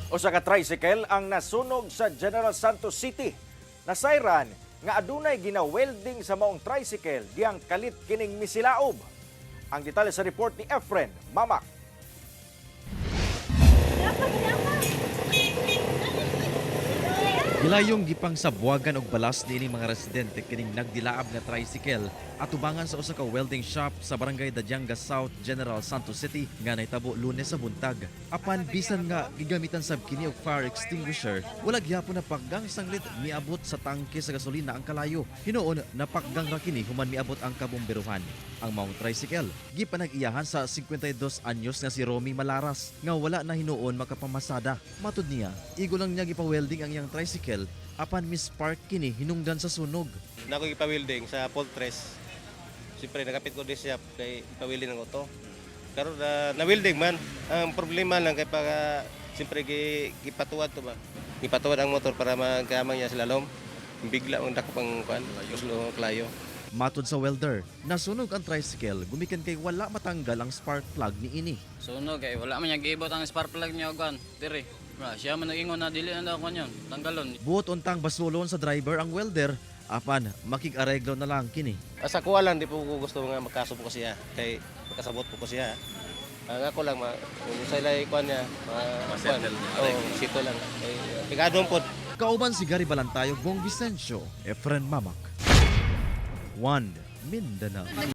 Usa ka tricycle ang nasunog sa General Santos City. Nasayran nga adunay gina-welding sa maong tricycle diyang kalit kining misilaob. Ang detalye sa report ni Efren Mamak. Gilayong gipang sabwagan og balas niining mga residente kining nagdilaab nga tricycle atubangan sa usa ka welding shop sa Barangay Dadianga South, General Santos City nga nahitabo Lunes sa buntag. Apan bisan nga gigamitan sab kini og fire extinguisher, wala gihapon napakgang sanglit miabot sa tangke sa gasolina ang kalayo. Hinuon napakgang ra kini human miabot ang kabomberuhan. Ang maong tricycle gipanag-iyahan sa 52 anyos nga si Romy Malaras nga wala na hinuon makapamasada. Matud niya, igo lang niya gipa-welding ang iyang tricycle apan mispark kini hinungdan sa sunog. Na ako ipa-welding sa Poltres. Siyempre, nakapit ko din siya kay ipa-welding ng auto. Pero na welding man, ang problema lang kay pag siyempre gipatuwad to ba. Gipatuwad ang motor para magkamang niya sa lalom. Bigla ang dako pang kuan, uslo klayo. Matod sa welder, nasunog ang tricycle gumikan kay wala matanggal ang spark plug niini. Sunog kay wala man niya giibot ang spark plug niya og kuan. Diri. Wala siya man nag-ingon na dili na daw kuan yun. Tanggalon. Buot untang basulon sa driver ang welder apan makig-areglo na lang kini. Asa ko lang, di po ko gusto nga makaso po ko siya kay makasabot po ko siya. Ang ako lang ma kung sa ilay kuan niya, ma kuan. Oh, sito lang. Kay pigadon po. Kauban si Gary Balantayo, Bong Vicencio, Efren Mamak. 1 Mindanao.